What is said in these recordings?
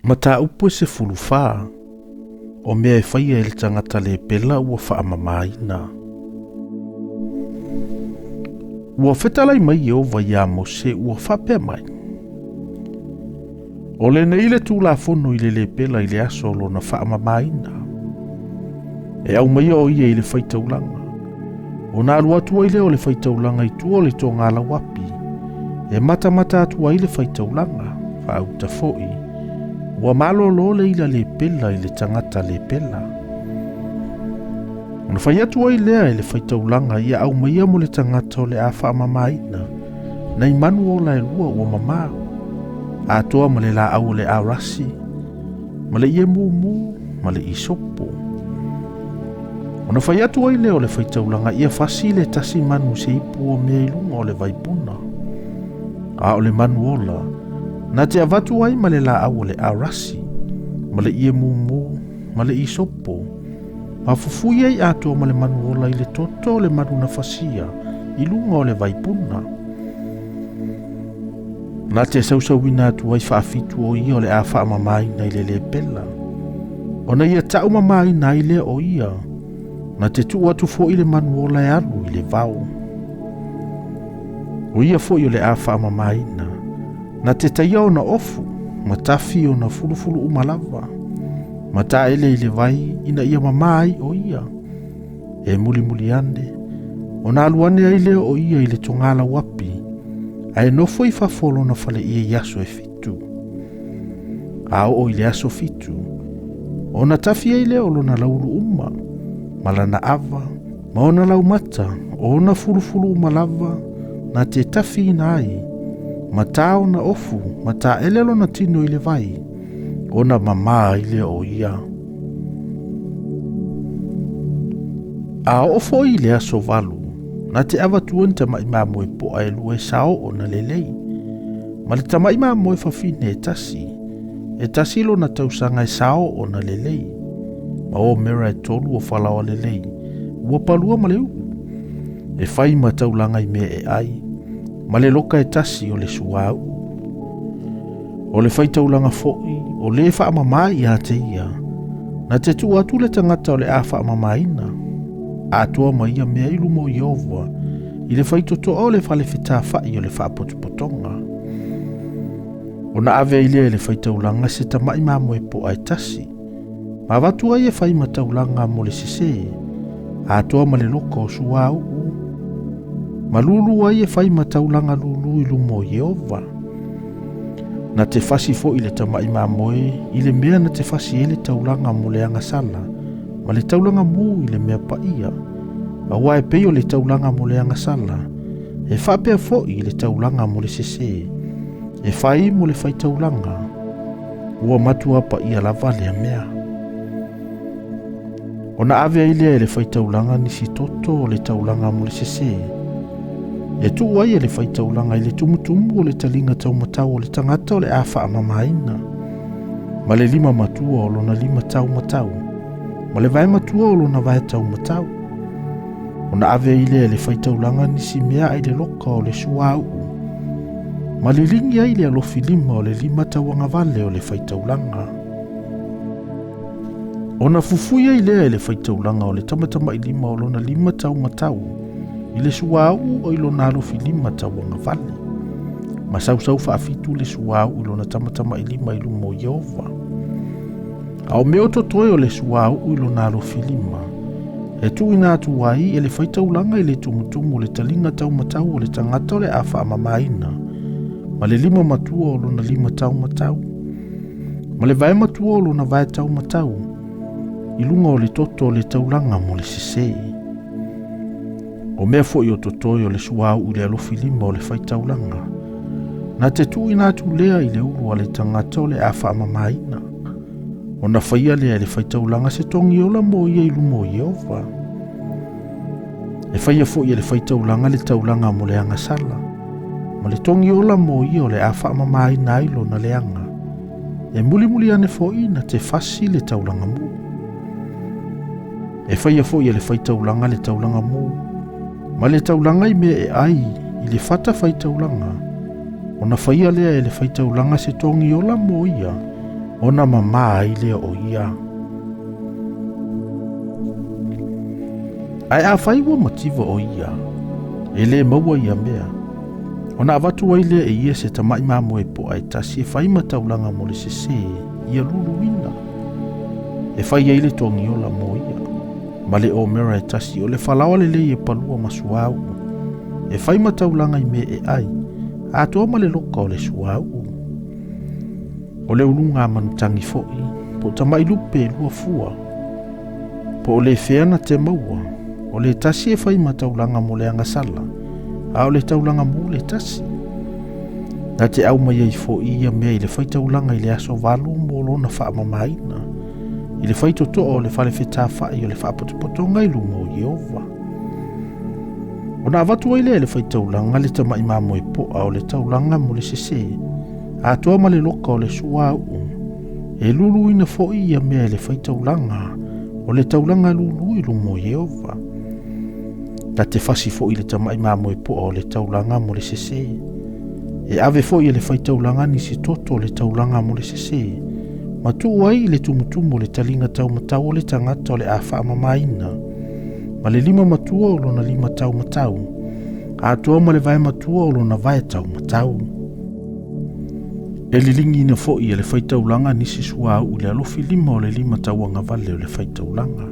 Mataupu e 14, o mea e faia e le tagata lepela ua faamamaina. Ua fetalai mai Ieova iā Mose ua faapea mai, O lenei le tulafono i le lepela i le aso o lona faamamaina. E aumaia o ia i le faitaulaga. Ona alu atu ai lea o le faitaulaga i tua o le togalauapi, e matamata atu ai le faitaulaga, faauta foi, ua malolo le ila lepela i le tagata lepela. Ona fai atu ai lea e le faitaulaga ia aumaia mo le tagata o le a faamamaina, nai manu ola e lua ua mamā, atoa ma le laau o le arasi, ma le ie mumu, ma le isopo. Ona fai atu ai lea o le faitaulaga ia fasi le tasi manu se ipu o mea i luga o le vaipuna. A o le manu ola, na te avatu ai ma le laau o le arasi, ma le ie mumu, ma le isopo, ma fufui ai atoa ma le manu ola i le toto o le manu na fasia i luga o le vaipuna. Na te sausauina atu ai faafitu o ia o le a faamamaina i le lepela. Ona ia taumamaina ai lea o ia, na te tuu atu foi le manu ola e alu i le vao. O ia foi o le a faamamaina, na te taia ona ofu, ma tafi ona fulufulu uma lava, ma taele i le vai ina ia mamā ai o ia. E mulimuli ane, ona alu ane ai lea o ia i le togalauapi, ae nofo i fafo o lona faleie i aso e 7. A oo i le aso 7, ona tafi ai lea o lona laulu uma, ma lana ava, ma ona laumata, o ona fulufulu uma lava, na te tafiina ai, ma tā ona ofu, ma taele lona tino i le vai, ona mamā ai lea o ia. A oo foi i le aso 8, na te avatua ni tama'i mamoe po'a e lua e saoo na lelei, ma le tama'i mamoe fafine e tasi, e tasi lona tausaga e saoo na lelei, ma o mera e 3 o falaoa lelei, ua palua ma le uu, e fai ma taulaga i mea e ai, ma le loka e tasi o le suauu. O le faitaulaga foi, o le faamamā ia te ia, na te tuu atu le tagata o le a faamamaina, atoa ma ia mea i luma o Ieova, i le faitotoa o le fale fetafai o le faapotopotoga. Ona ave ai lea e le faitaulaga se tama'i mamoe po'a e tasi, ma avatu ai e fai ma taulaga mo le sesē, atoa ma le loka o suauu, ma lulu ai e fai ma taulaga lulu i luma o Ieova. Na te fasi foi le tama'i mamoe i le mea na te fasi ai le taulaga mo le agasala, ma le taulaga mu i le mea paia, aua e pei o le taulaga mo le agasala, e faapea foi i le taulaga mo le sesē, e fai mo le faitaulaga, ua matua paia lava lea mea. Ona ave ai lea e le faitaulaga nisi toto o le taulaga mo le sesē, e tuu ai e le faitaulaga i le tumutumu o le taliga taumatau o le tagata o le a faamamaina, ma le lima matua o lona lima taumatau, ma le vae matua o lona vae taumatau. Ona ave ai lea e le faitaulaga nisi mea ai le loka o le suauu, ma liligi ai le alofi lima o le lima tauagavale o le faitaulaga. Ona fufui ai lea e le faitaulaga o le tamatama'i lima o lona lima taumatau i le suauu o i lona alofi lima tauagavale, ma sausau faafitu le suauu i lona tamatama'i lima i luma o Ieova. A o mea o totoe o le suauu i lona alofi lima, e tuuina atu ai e le faitaulaga i le tumutumu o le taliga taumatau o le tagata o le a faamamaina, ma le lima matua o lona lima taumatau, ma le vae matua o lona vae taumatau, i luga o le toto o le taulaga mo le sesē. O mea foi o totoe o le suauu i le alofi lima o le faitaulaga, na te tuuina atu lea i le ulu a le tagata o le a faamamaina. Ona faia lea e le faitaulaga se togiola mo ia i luma o Ieova. E faia foi e le faitaulaga le taulaga mo le agasala, ma le togiola mo ia o le a faamamaina ai lona leaga. E mulimuli ane foi na te fasi le taulaga mu. E faia foi e le faitaulaga le taulaga mu, ma le taulaga i mea e ai i le fata faitaulaga. Ona faia lea e le faitaulaga se togiola mo ia ona mamā ai lea o ia. Ae afai ua mativa o ia, e lē maua ia mea, ona avatu ai lea e ia se tamaʻi mamoe poa e tasi e fai ma taulaga mo le sesē ia luluina, e fai ai le togiola mo ia, ma le omera e tasi o le falaoa lelei e palua ma suauu, e fai ma taulaga i mea e ai, atoa ma le loka o le suauu. O le uluga manutagi foi, po o tamaʻi lupe e lua fua, po o le fea na te maua, o le tasi e fai ma taulaga mo le agasala, a o le taulaga mu le tasi. Na te aumai ai foi ia mea i le faitaulaga i le aso 8 mo lona faamamaina, i le faitotoa o le fale fetafai o le faapotopotoga i luma o Ieova. Ona avatu ai lea e le faitaulaga le tamaʻi mamoe poa o le taulaga mo le sesē, atoa ma le loka o le suauu, e luluina foi ia mea e le faitaulaga o le taulaga lulu i luma o Ieova. Na te fasi foi le tamaʻi mamoe poa o le taulaga mo le sesē. E ave foi e le faitaulaga nisi toto o le taulaga mo le sesē, ma tuu ai i le tumutumu o le taliga taumatau o le tagata o le a faamamaina, ma le lima matua o lona lima taumatau, atoa ma le vae matua o lona vae taumatau. E liligiina foi e le faitaulaga nisi suauu i le alofi lima o le lima tauagavale o le faitaulaga.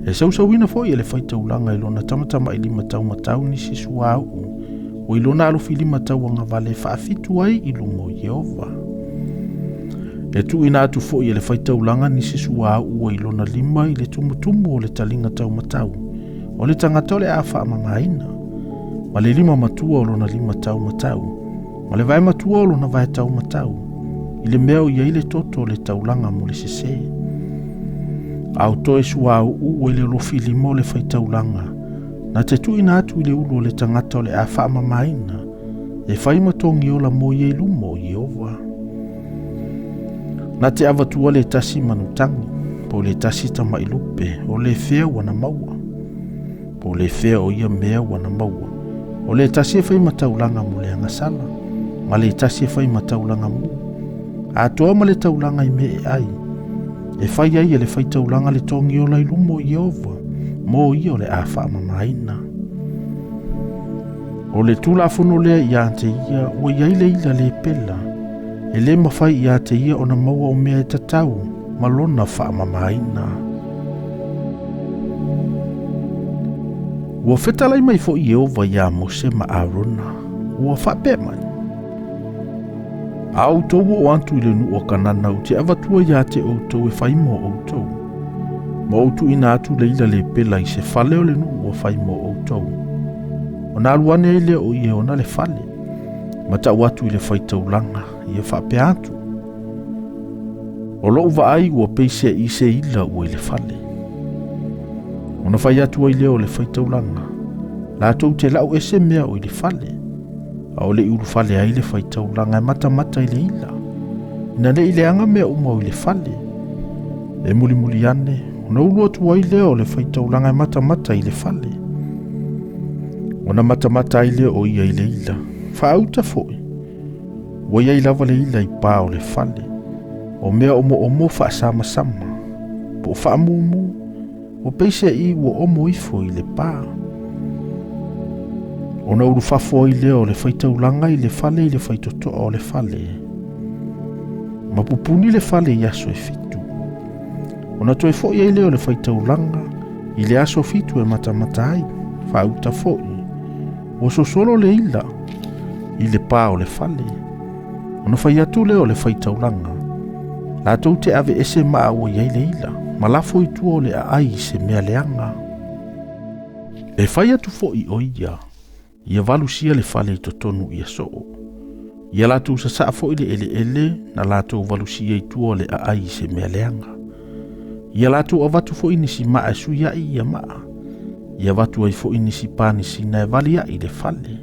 E sausauina foi e le faitaulaga i lona tamatamaʻi lima taumatau nisi suauu ua i lona alofi lima tauagavale e faafitu ai i luma o Ieova. E tuuina atu foi e le faitaulaga nisi suauu ua i lona lima i le tumutumu o le taliga taumatau o le tagata o le a faamamaina, ma le lima matua o lona lima taumatau, ma le vae matua o lona vae taumatau, i le mea o i ai le toto o le taulaga mo le sesē. A o toe suauu ua i le alofi lima o le faitaulaga, na te tuuina atu i le ulu o le tagata o le a faamamaina, e fai ma togiola mo ia i luma o Ieova. Na te avatua le tasi manutagi, po o le tasi tamaʻi lupe, o le fea ua na maua, po o le fea o ia mea ua na maua, o le tasi e fai ma taulaga mo le agasala, ma le tasi e fai ma taulaga mu, atoa ma le taulaga i mea e ai, e fai ai e le faitaulaga le togiola i luma o Ieova, mo ia o le a faamamaina. O le tulafono lea ia te ia ua i ai le ila le pela, e lē mafai ia te ia ona maua o mea e tatau ma lona faamamaina. Ua fetalai mai foi Ieova iā Mose ma Arona, ua faapea mai, A outou oo atu i le nuu o Kanana ou te avatua iā te outou e fai mo outou, ma ou tuuina atu le ila le pela i se fale o le nuu ua fai mo outou. Ona alu ane ai lea o ia e ona le fale, ma tau atu i le faitaulaga, ia faapea atu, O lou vaai ua peiseai se ila ua i le fale. Ona fai atu ai lea o le faitaulaga, latou te lau ese mea o i le fale, a o le i ulufale ai le faitaulaga e matamata i le ila, ina ne i leaga mea uma o i le fale. E mulimuli ane, ona ulu atu ai lea o le faitaulaga e matamata i le fale. Ona matamata ai lea o ia i le ila, faauta foi, ua i ai lava le ila i pa o le fale, o mea omoomo faasamasama, po o faamumu, ua peiseai ua omo ifo i le pa. Ona ulufafo ai lea o le faitaulaga i le fale i le faitotoa o le fale, ma pupuni le fale i aso e 7. Ona toe foi ai lea o le faitaulaga i le aso 7 e matamata ai, faauta foi, ua sosolo le ila i le pa o le fale. Ona fai atu lea o le faitaulaga, latou te ave ese maa ua i ai le ila, ma lafo i tua o le aai i se mea leaga. E fai atu foi o ia, ia valusia le fale i totonu ia soo. Ia latou sasaa foi le eleele na latou valusia i tua o le aai i se mea leaga. Ia latou avatu foi nisi maa e sui ai ia maa. Ia avatu ai foi nisi panisina e vali ai le fale.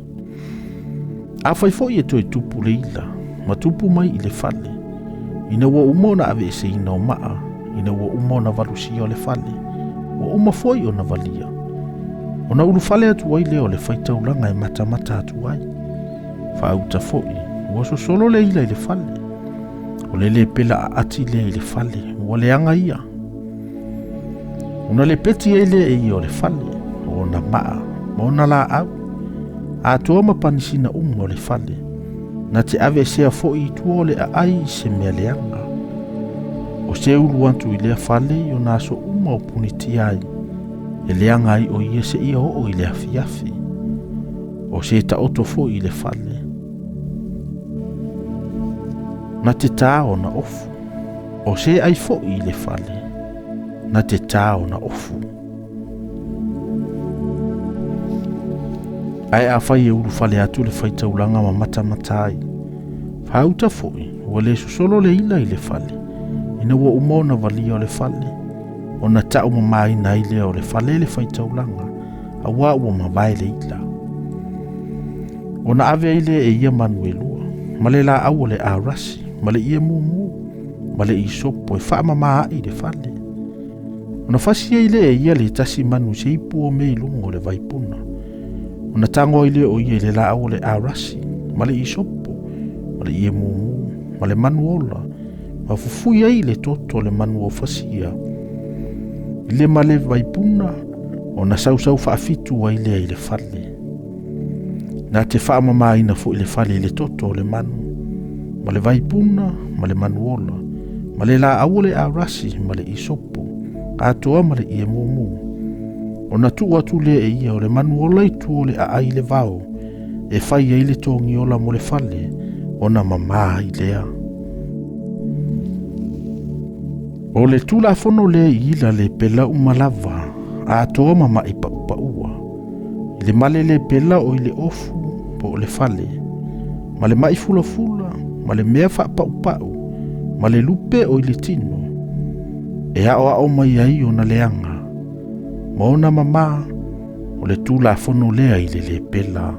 Afai foi e toe tupu le ila, ma tupu mai i le fale, ina ua uma ona aveeseina o maa, ina ua uma ona valusia o le fale, ua uma foi ona valia. Ona ulufale atu ai lea o le faitaulaga e matamata atu ai. Faauta foi, ua sosolo le ila i le fale. O le lepela aati lea i le fale, ua leaga ia. Ona lepeti ai lea e ia o le fale, o ona maa, ma ona laau, atoa ma panisina uma o le fale, na te aveesea foi i tua o le aai i se mea leaga. O se ulu atu i lea fale i ona aso uma o punitia ai, e leaga ai o ia seia oo i le afiafi. O se taoto foi i le fale, na te tā ona ofu. O se ai foi i le fale, na te tā ona ofu. Ae afai e ulufale atu le faitaulaga ma matamata ai, faauta foi ua le sosolo le ila i le fale, ina ua uma ona valia o le fale, ona taumamaina ai lea o le fale le faitaulaga, auā ua mavae le ila. Ona ave ai lea e ia manu e lua, ma le laau o le arasi, ma le ie mumu, ma le isopo e faamama ai le fale. Ona fasi ai lea e ia le tasi manu i se ipu o mea i luga o le vaipuna. Ona tago ai lea o ia i le laau o le arasi, ma le isopo, ma le ie mumu, ma le manu ola, ma fufui ai le toto o le manu o fasia. I le ma le vaipuna, ona sausau faafitu ai lea i le fale. Na te faamamaina foi le fale i le toto o le manu, ma le vaipuna, ma le manu ola, ma le laau o le arasi, ma le isopo, atoa ma le ie mumu. Ona tuu atu lea e ia o le manu ola i tua o le aai i le vao, e fai ai le togiola mo le fale, ona mama ai lea. O le tulafono lea i ila lepela uma lava, atoa ma ma'i pa'upa'ua, i le male lepela o i le ofu po o le fale, ma le ma'i fulafula, ma le mea faapa'upa'u, ma le lupe o i le tino, e aoao mai ai ona leaga, ma ona mama, o le tulafono lea i le lepela.